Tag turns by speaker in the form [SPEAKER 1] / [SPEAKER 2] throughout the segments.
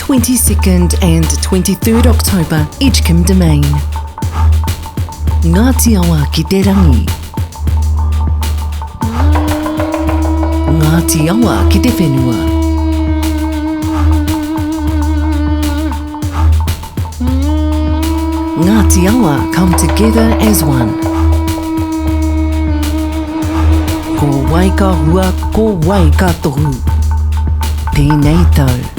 [SPEAKER 1] 22nd and 23rd October, Edgecumbe Domain. Ngāti Awa ki te rangi. Ngāti Awa ki te whenua. Ngāti Awa come together as one. Ko wai ka hua, ko wai ka tohu. Tēnei tau.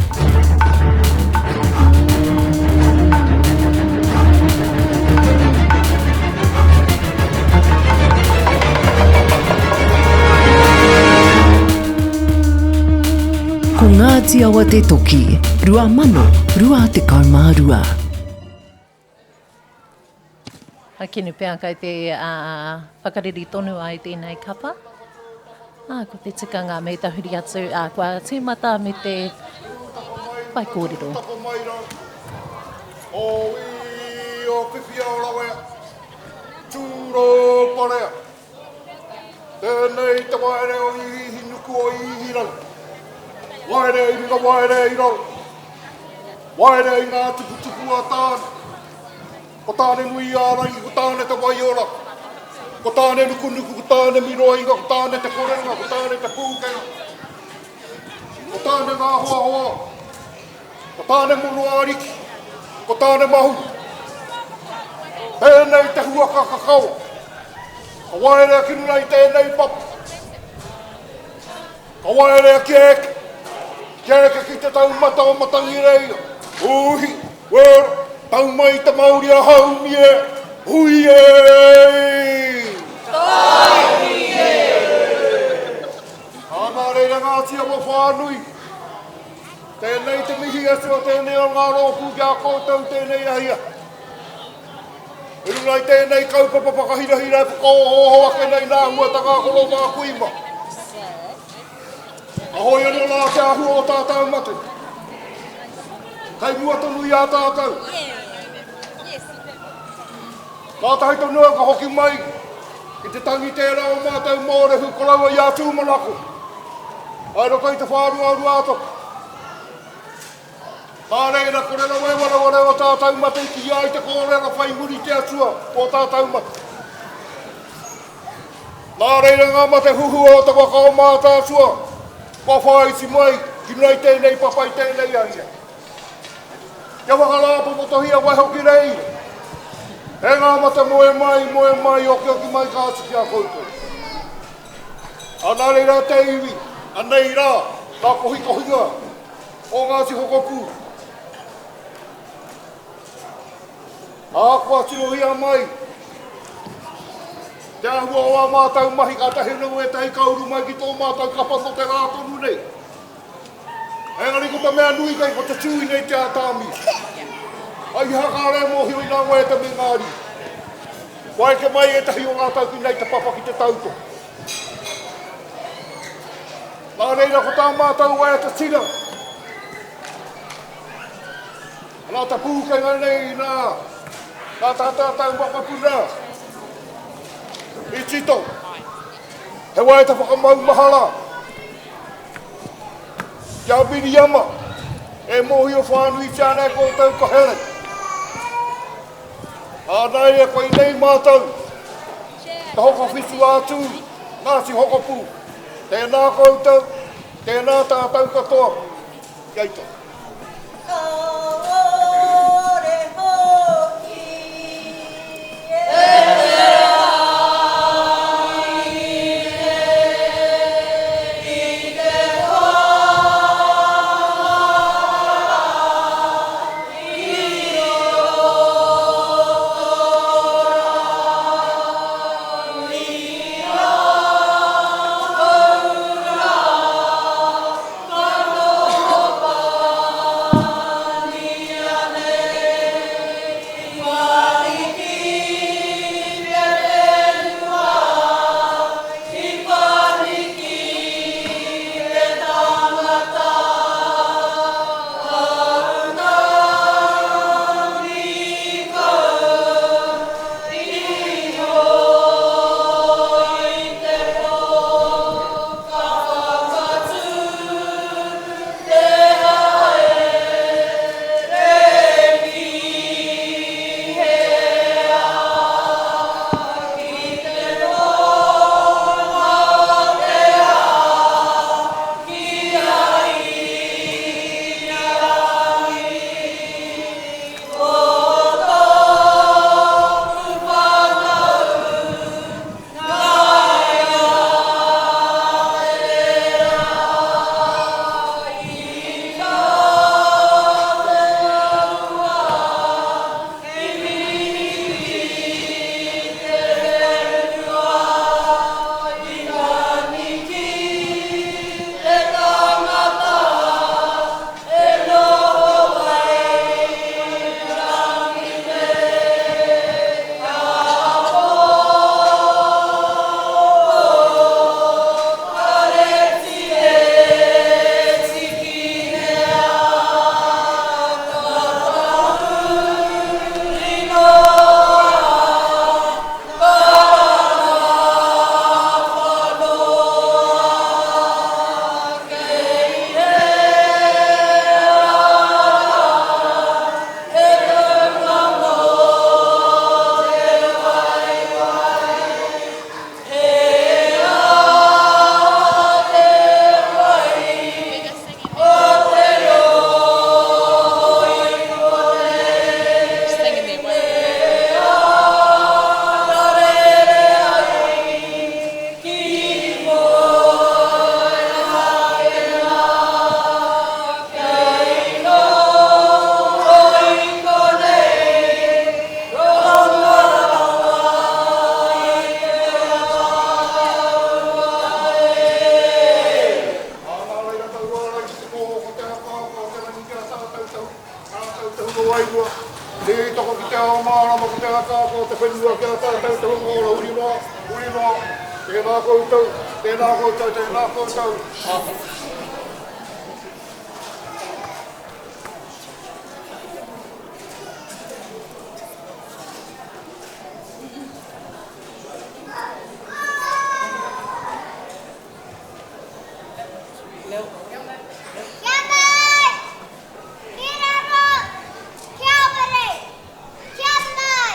[SPEAKER 1] Ko Ngāti Awa te toki, 2022.
[SPEAKER 2] Kinu pea kei te whakareri tonu ai tēnei kapa. Ko te tikanga me tahuri atu, kua tīmata me te whaikōrero.
[SPEAKER 3] O ui o whiwhia o rawea, tūrō parea. Tēnei te waere o Ihinuku o Ihirangi. Waere i runga, waere i raro. Waere i ngā tuputupu a Tāne. Ko Tāne-nui-ā-rangi, ko Tāne te waiora. Ko Tāne nukunuku, ko Tāne miroinga, ko Tāne te korenga, ko Tāne te pūkenga. Ko Tāne ngā hoahoa. Ko Tāne Monoariki, ko Tāne Mahuru. Tēnei te huaka kakao. Ka waerea ki runga i tēnei papa. Ka waerea ki eke. Kia eke ki te taumata o Matangireia. Uhi, wero, tau mai te mauri a Haumi e, hui e!
[SPEAKER 4] Tāiki e!
[SPEAKER 3] Ā, nā reira Ngāti Awa whānui. Tēnei te mihi atu a tēnei o ngā rōpū ki a koutou tēnei ahiahi. I runga i tēnei kaupapa whakahirahira e whakaohooho ake nei nā huatanga koro mā kui mā. Ka hoi anō rā te āhua o tātou mate. Kei mua tonu i a tātou. Kātahi tonu au ka hoki mai ki te tangi tērā o mātou mōrehu koroua i a Tūmanako. Hai roto i te whārua o Ruātoki. Nā reira, kore rawa e wareware o tātou mate i kīia ai te kōrero whai muri te Atua o tātou mate. Nā reira ngā mate huhua o te waka o Mātaatua kua whāiti mai ki runga i tēnei papa i tēnei ahiahi. Kia whakarāpopotohia waihoki reira. E ngā mate moe mai, moe mai, okioki mai ka atu ki a koutou. Ā, nā reira te iwi, anei rā, ngā kohikohinga o Ngāti Hokopū. Ā, kua tirohia mai te āhua o ā mātou mahi kātahi anō ētahi ka uru mai ki tō mātou kapa nō te rā tonu nei. Engari ko te mea nui kei ko te tū i nei te atamira. Ai ha kāre e mōhio i ngā waiata me ngā riri. Kua eke mai ētahi o ngā tau ki nei te papa ki te tautoko. Nā reira ko tā mātou waiata tira. Nā te pūkenga nei nā, nā tā tātou mokopuna i tito. He waiata whakamaumahara. Ki a Miriama, e mōhio whānuitia ana e koutou ko Helen. Ā, nāia koinei mātou, te Hokowhitu a Tū, Ngāti Hokopū. Tēnā koutou, tēnā tātou katoa, kia ita.
[SPEAKER 4] Kāore hoki e te
[SPEAKER 3] akaaka o te whenua ki a tātou te hunga ora huri noa, huri noa. Tēnā koutou, tēnā koutou, tēnā koutou.
[SPEAKER 5] Kia mai! Ki raro! Kia were! Kia mai!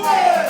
[SPEAKER 3] Hue!